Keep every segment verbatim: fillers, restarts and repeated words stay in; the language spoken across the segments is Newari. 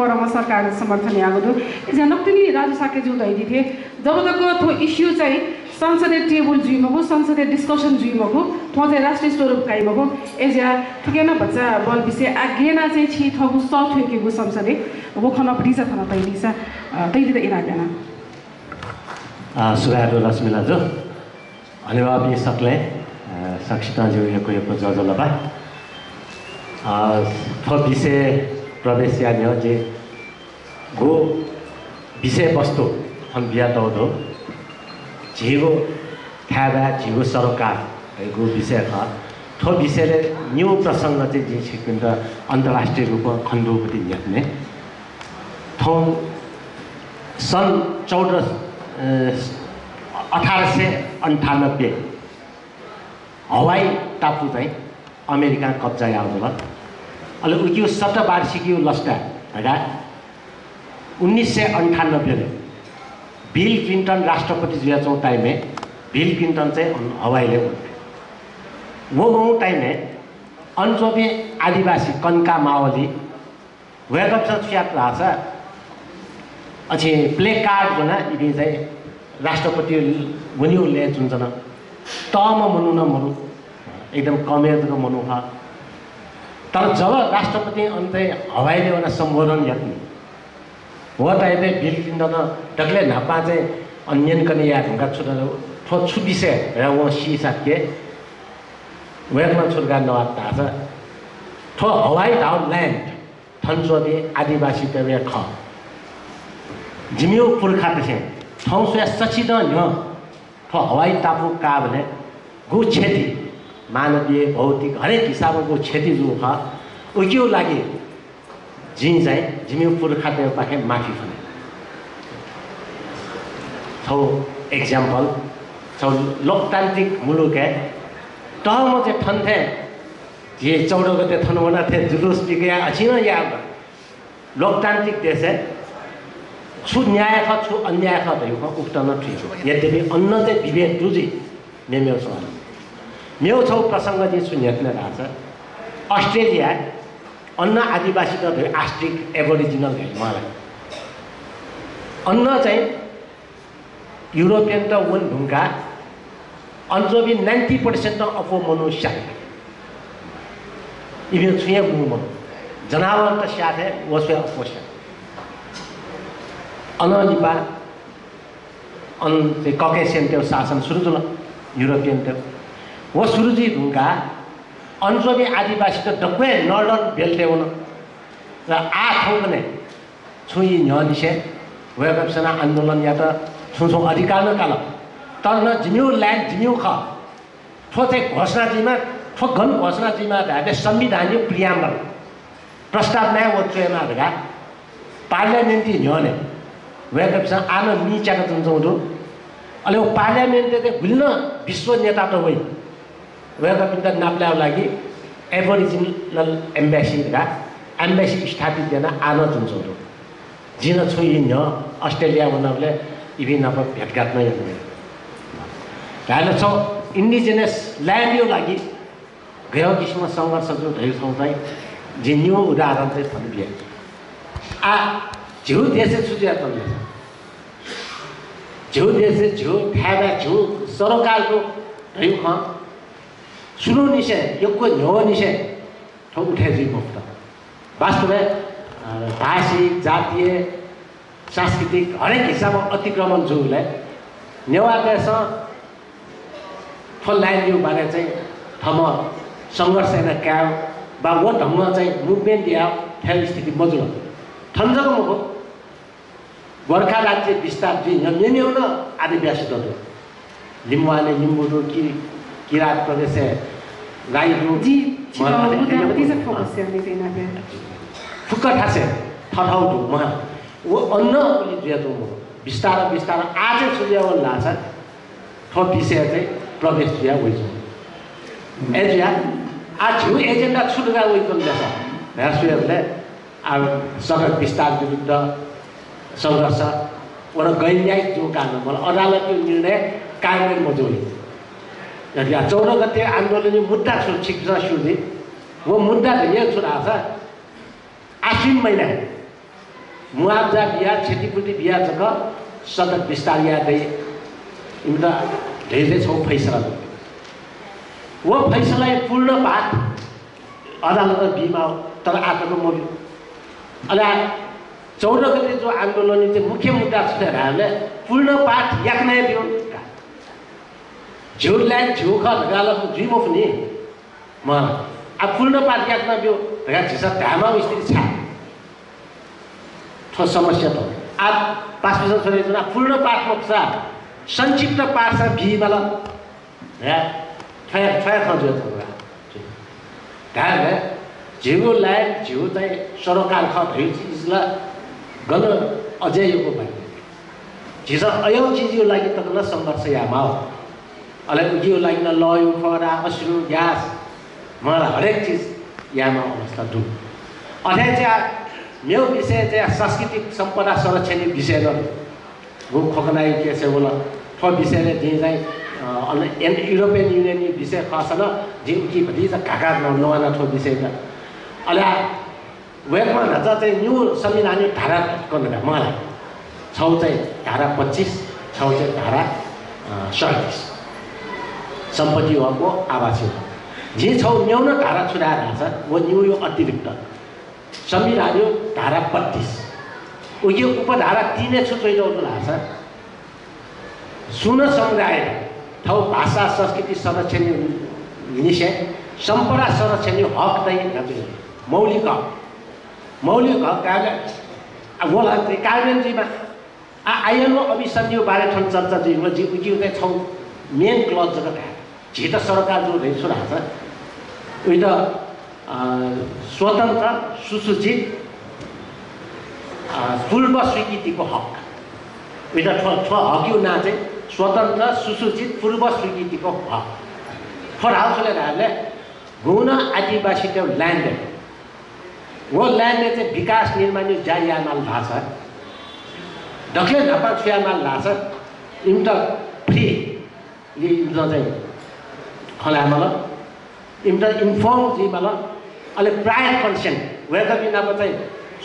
परम सरकारं समर्थन याःगु दु। अय्‌जुया नकतिनि राजु शाक्यजुं धयादी थें जब तक थ्व issue चाहिँ संसदय् table जुइ मखु, संसदय् discussion जुइ मखु, थ्व चाहिँ राष्ट्रिय स्वरूप काइ मखु। अय्‌जुया थुकियानं भचा बल बिसें आः गय् यानाः चाहिँ छिं थःगु सः थुइकेगु संसदय् व खँ नं भतिचा थन तयादीसा, अ, तयादीत इनाप याना। अ, सुभाय् दु लक्ष्मी दाजु। हनेबहःपिं सकलें, अ, सकसितं जिगु यक्व यक्व ज्वजलपा। अ, थ्व विषयय् प्रवेश याये न्ह्यः जिगु विषयवस्तु थन बियातःगु दु। झीगु थाय्‌बाय् झीगु सरोकार धइगु विषय खः। थ्व विषयलय् निगू प्रसंग चाहिँ जिं छिकपिन्त अन्तर्राष्ट्रिय रूपं खनेदुगु न्ह्यथने। थौं सन् चौध, अ, अठार सय अन्ठानब्बे हवाई टापु चाहिँ अमेरिकां कब्जा याःगु जुल। अले उकियु शतवार्षिकीयु लसताय् धकाः उन्नाइस सय अन्ठानब्बेलय् बिल क्लिन्टन राष्ट्रपति जुयाच्वंगु time-य् बिल क्लिन्टन चाहिँ अन हवाईलय् वल। व वंगु time-य् अन च्वंपिं आदिवासी कन्का मावली वय्‌कःपिन्सं छु यात धाःसा, अथे placard ज्वनाः इपिं चाहिँ राष्ट्रपति वनेगु लँय् च्वंच्वन। तःम्ह मनू नं मदु, एकदम कमय् जक मनू खः। तर जब राष्ट्रपतिं अन चाहिँ हवाईलय् वनाः सम्बोधन यात नि, व time-य् बिल क्लिन्टनं दकलय् न्हापां चाहिँ अन न्यनेकने याये धुंकाः छु धाल, थ्व छु विषय धयाः वं सीसाथं वय्‌कलं छु धकाः नवात धाःसा, थ्व हवाई धाःगु land थन च्वंपिं आदिवासीतय्‌गु खः। जिमिगु पुर्खातय्‌सं थौं स्वयाः सच्चिदँ न्ह्यः थ्व हवाई टापु काःबलय् गु क्षति, मानवीय, भौतिक हरेक हिसाबं गु क्षति जूगु खः। उकियु लागि जिं चाहिँ जिमिगु पुर्खातय्‌पाखें माफी फ्वने। छगू example, छगू लोकतान्त्रिक मुलुकय् तःम्ह चाहिँ थन थें झी चौध गते थन वनाः थें जुलुस पिकयाः अथे नं याःगु। लोकतान्त्रिक देशय् छु न्याय खः, छु अन्याय खः धइगु खँ उकथं नं थुइगु। यद्यपि अन चाहिँ विभेद दु जुइ, मेमेगु सवाल। मेगु छगू प्रसंग जिं छु न्ह्यथना धाःसा, अस्ट्रेलियाय् अन आदिवासीत धइगु आस्ट्रिक Aboriginal धइगु मला। अन चाहिँ युरोपियनत वने धुंकाः अन च्वंपिं ninety percent नं अप्वः मनू स्यात। इपिं छुं हे मू मनू, जनावरत स्यात हे व स्वयाः अप्वः स्यात। अनं लिपा अन चाहिँ Caucasianतय्‌गु शासन सुरु जुल, युरोपियनतय्‌गु। व सुरु जुइ धुंकाः अन च्वंपिं आदिवासीत दक्व हे Northern Beltय् वन। र आः थौंकन्हय् छुं ई न्ह्यःनिसें वय्‌कःपिन्सं आन्दोलन यात, छुं छुं अधिकार नं काल। तर नं जिमिगु land जिमिगु खः। थ्व चाहिँ घोषणा जुइमा, थ्व गन घोषणा जुइमा धाःसा संविधानया preamble प्रस्तावनाय् व च्वयेमा धकाः parliament-या न्ह्यःने वय्‌कःपिन्सं आः नं मिइ च्याकाच्वनाच्वंगु दु। अले व parliament-य् चाहिँ गुलि नं विश्व नेतात वइ। वय्‌कःपिन्त नापलायेगु लागि Aboriginal embassy धकाः embassy स्थापित यानाः आः नं च्वनाच्वंगु दु। जिं नं छुं ई न्ह्यः अस्ट्रेलिया वनाबलय् इपिं नाप भेटघाट नं यानागु। धायेबलय् छगू indigenous land-या लागि गय् किसिमं संघर्ष जू धइगु छगू चाहिँ जिं निगू उदाहरण चाहिँ थन बिया। आः झीगु देशय् छु जुयाच्वन ले? झीगु देशय् झीगु थाय्‌बाय् झीगु सरोकार दु धइगु खँ सुरुंनिसें यक्व न्ह्यःनिसें थ्व उठे जुइ मफुत। वास्तवय्, अ, भाषिक, जातीय, सांस्कृतिक हरेक हिसाबं अतिक्रमण जूबलय् नेवाःतय्‌सं थ्व land-या बारे चाहिँ थःम्हं संघर्ष यानाः कायेगु वा व ढंगं चाहिँ movement यायेगु थें स्थिति मजुल। थन जक मखु, गोर्खा राज्य विस्तार जुइ न्ह्यः मेमेगु नं आदिवासीत दु। लिम्बुवानय् लिम्बू दु, कि-, किरात प्रदेशय् राई दु। जि छितः मधेसी मुद्दा दु। भतिचा focus यानाः निते नापे। फुक्क थासय् थथौ दु, मखु। व अन नं उलि जुयाच्वंगु मखु। बिस्तारं बिस्तारं आः चाहिँ छु जुया वल धाःसा थ्व विषय चाहिँ प्रवेश जुया वइच्वंगु। अय्‌जुया आः झीगु agenda छु धकाः वइच्वन धाःसा, धाय्‌बलय् आः सडक विस्तार विरुद्ध संघर्ष, व नं गैरन्यायिक जूगु कारणं, मतलब अदालतया निर्णय कार्यान्वयन मजूगुलिं। अय्‌जुया चौध गते आन्दोलनया मुद्दा छु छिकपिन्सं स्यू जुइ। व मुद्दा धइगु छु धाःसा आश्विन महिनाय् मुआब्जा बिया, क्षतिपूर्ति बिया जक सडक विस्तार याये दइ। इमित धइगु छगू फैसला दु। व फैसलाया पूर्ण पाठ अदालतं बीमाः, तर आः तक मब्यू। अले आः चौध गते जुयागु आन्दोलनया चाहिँ मुख्य मुद्दा छु धाःसा पूर्ण पाठ याकनं हे ब्यू। झीगु line झीगु खः धकाः ला जुइ मफु नि। मला। आः पूर्ण पाठ याकनं ब्यू धकाः झीसं धायेमाःगु स्थिति छाय्? थ्व समस्या त। आः पासापिंसं छु धाःसा पूर्ण पाठ मखुसा संक्षिप्त पाठसं बीमाल। हे, थ्व हे, थ्व हे खँ जुयाच्वंगु ला। धायेमाः, झीगु line, झीगु चाहिँ सरोकार खः धइगु चिज ला गन अझै यक्व बाकी। झीसं अज्याःगु चिजया लागि तक नं संघर्ष यायेमाः। अले उकिया लागि नं लःया खःरा, अश्रु, ग्यास, मला, हरेक चिज यायेमाःगु अवस्था दु। अथे चाहिँ मेगु विषय चाहिँ सांस्कृतिक सम्पदा संरक्षणया विषय नं दु। व खोकनाया case वल। थ्व विषयलय् जिं चाहिँ, अ, अन-, एन-, European Union या विषय खःसा नं जिं उकी भतिचा घाघा न-, नवाना थ्व विषयत। अले आः वय्कलं न्हाचः चाहिँ निगू संविधानया धारा कन का मला। छगू चाहिँ धारा पच्चिस, छगू चाहिँ धारा, अ, सैँतिस। सम्पत्ति हक व आवासीय हक। जिं छगू मेगु नं धारा छु धाये धाःसा व निगूया अतिरिक्त संविधानया धारा बत्तीस, उकी उपधारा तीनय् छु च्वयातःगु दु धाःसा, सुं नं समुदायत थःगु भाषा संस्कृति संरक्षणया निसें सम्पदा संरक्षणया हक दइ धाःगु दु। मौलिक हक। मौलिक हक धाःसा, आ, व ला कार्यान्वयन जुइमाः। आ, ILO अभिसन्धिया बारे थन चर्चा जुइमाः, जि उकिया चाहिँ छगू main clause जक धाये। झीत सरोकार जूगु धइगु छु धाःसा, उइत, अ, स्वतन्त्र, सुसूचित, अ, पूर्व स्वीकृतिको हक। उइत थ्व, थ्व हकया नां चाहिँ स्वतन्त्र, सुसूचित, पूर्व स्वीकृतिको हक। थ्व धाःगु छु ले धाःसा, गुगुं नं आदिवासीतय् land, व land-य् चाहिँ विकास निर्माणया ज्या यायेमाल धाःसा, दकलय् न्हापां छु यायेमाल धाःसा, इमित free, इमित चाहिँ खँ ल्हायेमाल, इमित inform जुइमाल, अले prior consent, वय्कःपिं नाप चाहिँ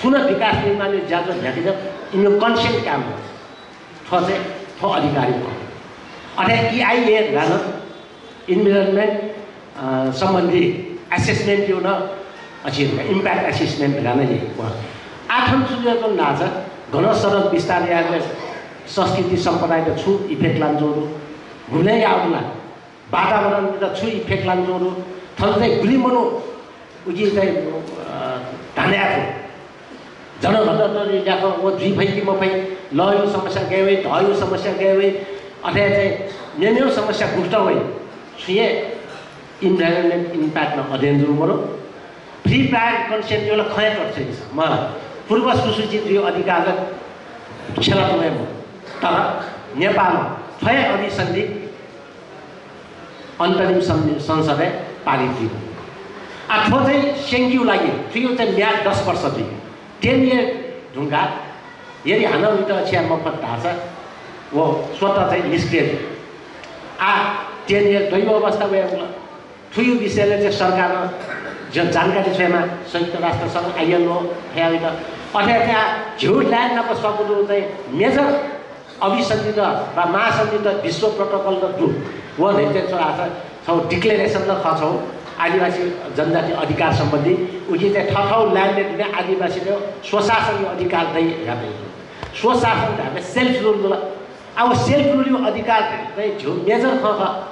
छुं नं विकास निर्माणया ज्याझ्वः न्ह्याकेत इमिगु consent कायेमाल। थ्व चाहिँ थ्व अधिकारया खँ। अथे EIA धकाः नं environment, अ, सम्बन्धी assessment-या नं अछि, impact assessment धकाः नं याइ। आः थन छु जुयाच्वन धाःसा, गनं सडक विस्तार यायेबलय् संस्कृति सम्पदायात छु effect लानाच्वंगु दु, गुबलें याःगु दु ला, वातावरणयात छु effect लानाच्वंगु दु, थन चाहिँ गुलि मनू उकी चाहिँ, अ, धाने याःगु जनघनत्वया ल्याखं व जुइ फइ कि मफइ, लःया समस्या गय् वइ, धःया समस्या गय् वइ, अथे चाहिँ मेमेगु समस्या गुकथं वइ, छुं हे environment impact नं अध्ययन जूगु मदु। Free prior consent-या ला खँ हे त्वःते मखु। मला, पूर्व सुसूचित जुइगु अधिकार ला छ्यला तुं हे मदु। तर नेपालं थ्व हे अभिसन्धि अन्तरिम सं-, संसदय् पारित जुइगु। आः थ्व चाहिँ स्यंकेगु लागि, थुकिया चाहिँ म्याद दस वर्ष जुइ। Ten year धुंकाः यदि हानं उइत छु याये मफत धाःसा व स्वतः चाहिँ निष्क्रिय जुइ। आः ten year दइगु अवस्था वयेगु ला। थुकिया विषयलय् चाहिँ सरकारं ज-, जानकारी छ्वयेमाः, संयुक्त राष्ट्र संघ, ILO, थ्वयात। अथे चाहिँ झीगु land नाप स्वकूगु चाहिँ major अभिसन्धित वा महासन्धित विश्व protocol त दु। व धइगु चाहिँ छु धाःसा छगू declaration नं खः छगू आदिवासी जनजाति अधिकार सम्बन्धी। उकी चाहिँ थःथःगु land-य् दुने आदिवासीत स्वशासनया अधिकार दइ धकाः धइगु दु। स्वशासन धाःगु self rule दु ला। आः व self rule-या अधिकार चाहिँ झीगु major खँ खः।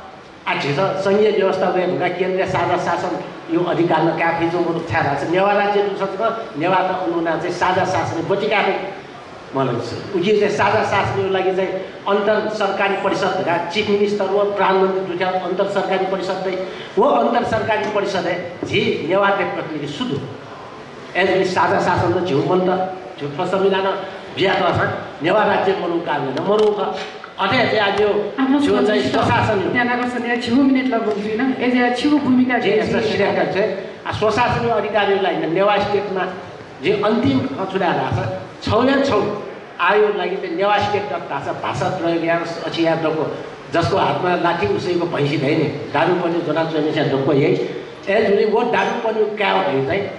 आः झीसं संघीय व्यवस्था वये धुंकाः केन्द्रय् साझा शासनया अधिकार नं काये फइच्वंगु मदु, छाय् धाःसा नेवाः राज्य दुसा जक नेवाःत अन वनाः चाहिँ साझा शासनय् ब्वति काये फइ। मला, उकी चाहिँ साझा शासनया लागि चाहिँ अन्तर सरकारी परिषद धकाः chief minister व प्रधानमन्त्री दुथ्याः अन्तर सरकारी परिषद दइ। व अन्तर सरकारी परिषदय् झी नेवाःतय् प्रतिनिधि सु दु? अय्‌जूगुलिं साझा शासन नं झीगु मन्त, झीगु थ्व संविधानं बियातःसां नेवाः राज्य मदुगु कारणं नं मदुगु खः। अथे हे चाहिँ आः झीगु चाहिँ स्वशासन, ध्यानाकर्षण याये, झिगू मिनेट लगभग जुइन। अय्‌जुया छिगु भूमिका झी सिद्धान्त चाहिँ, आः स्वशासनया अधिकारया लागि नेवाः state-मा झी अन्तिम खँ छु धाये धाःसा छगू हे छगू आःया लागि चाहिँ नेवाः state दत धाःसा भाषा प्रयोग याना, अछि याना दक्व, जसको हातमा लाठी उसैको भैंसी धइगु नि, दारु पन्यु ज्वनाच्वंम्हसिया दक्व याइ। अय्‌जूगुलिं व दारु पन्यु कायेगु धइगु चाहिँ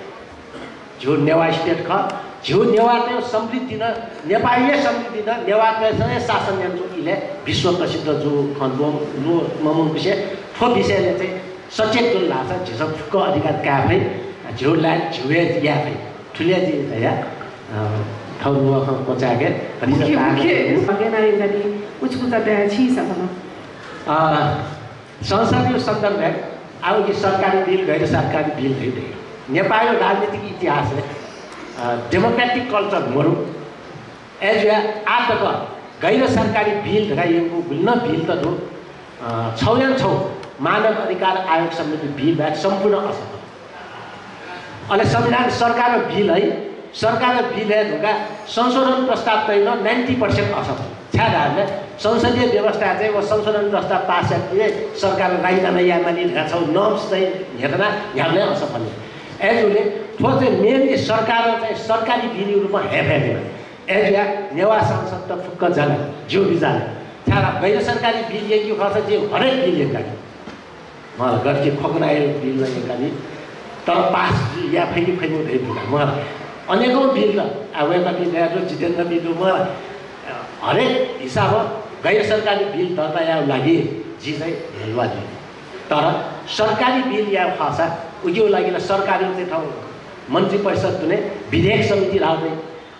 झीगु नेवाः state खः। झीगु नेवाःतय् समृद्धि नं, नेपाःया समृद्धि नं नेवाःतय्सं हे शासन यानाच्वंगु इलय् विश्व प्रसिद्ध जूगु खँ ल्वः-, ल्वः-, ममंकुसे थ्व विषयलय् चाहिँ सचेत जुल धाःसा झीसं फुक्क अधिकार काये फइ, झीगु लायक झीसं हे याये फइ। थुलि हे जिं धया, अ, थौं नुगः खँ क्वचाय्के, मुख्य, मुख्य। अ, संसदया सन्दर्भय् आः उकी सरकारी बिल, गैर सरकारी बिल धइगु दइ। नेपाःया राजनीतिक इतिहासय्, अ, democratic culture मरु। अय्जुयाः आः तक गैर सरकारी बिल धकाः यंकूगु गुलि नं बिल त दु, अ, छगू याना छगू मानव अधिकार आयोग सम्बन्धी बिल बाहेक सम्पूर्ण असफल। अले संविधान सरकारया बिल है, सरकारया बिल हे धुंकाः संशोधन प्रस्ताव तइगु नं ninety percent असफल। छाय् धाःसा संसदीय व्यवस्था चाहिँ व संशोधन प्रस्ताव पास यायेत सरकारं राजीनामा यायेमाली धकाः छगू norms चाहिँ न्ह्यथना न्ह्याबलें असफल। अय्जूगुलिं थ्व चाहिँ mainly सरकारं चाहिँ सरकारी बिलया रूपमा हये फयेधुन। अय्जुयाः नेवाः सांसदत फुक्क जाना, ज्यू बिज्याना। छाय् गैर सरकारी बिल यंकेगु खःसा जिं हरेक बिल यंकागु। मला गथे खोकनाया बिल नं यंकागु, तर पास याये फइ कि फइ मखु धइगु दु का। मला अनेकौं बिल त, आ, वय्कःपिं दया दु, जितेन्द्रपिं दु, मला हरेक हिसाबं गैर सरकारी बिल दर्ता यायेगु लागि जि चाहिँ हेल्वा जुइ। तर सरकारी बिल यायेगु खःसा उकिया लागि ला सरकारया चाहिँ थौं मन्त्रिपरिषद दुने विधेयक समिति धाःगु दइ।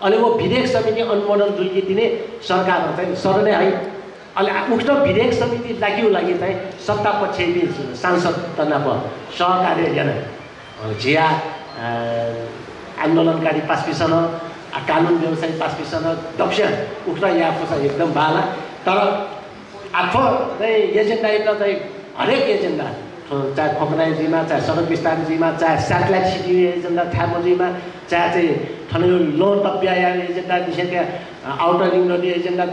अले व विधेयक समिति अनुमोदन जुल कि तिनि सरकारं चाहिँ सदनय् है। अले आ, उक्त विधेयक समिति लाकेगु लागि चाहिँ सत्ता पक्षयापिं सांसदत नाप सहकार्य याना। अ, झीया, अ, आन्दोलनकारी पासापिंसं, आ, कानुन व्यवसायी पासापिंसं दक्वस्यां उक्त याये फुसा एकदम बांला। तर आः थ्व चाहिँ एजेन्डायात चाहिँ हरेक एजेन्डा, थ्व चाहे खोकनाया जुइमा, चाहे सडक विस्तार जुइमा, चाहे satellite city-या एजेन्डा थाय् मजुइमा, चाहे चाहिँ थनया लँ तब्याया एजेन्डा, निसें, अ, outer ring road-या एजेन्डा,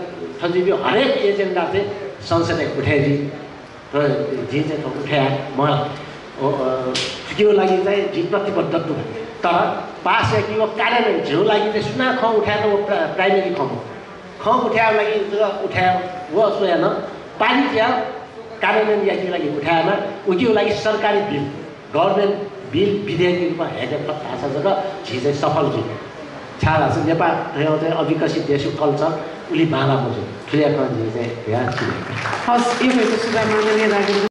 थज्याःपिं हरेक एजेन्डा चाहिँ संसदय् उठे जुइ। र जिं चाहिँ थ्व उठे याये मला। ओ, अ, थुकिया लागि चाहिँ जिं प्रतिबद्ध दु। तर पास याकेगु व कार्यान्वयन झीगु लागि चाहिँ सुनां खँ उठायेत व प्रा-, primary खँ मखु। खँ उठायेगु लागि जक उठाये व स्वयां नं पारित याये, कार्यान्वयन याकेगु लागि उठायेमा, उकिया लागि सरकारी बिल, government बिल विधेयकया रूपमा हयेके फत धाःसा जक झी चाहिँ सफल जुइ। छाय् धाःसा नेपाः धयागु चाहिँ अविकसित देशया culture उलि बांलाः मजू। थुलिया खँ जिं चाहिँ धया छु। हस्, यक्व यक्व सुभाय् माननीय राघवेन्द्र।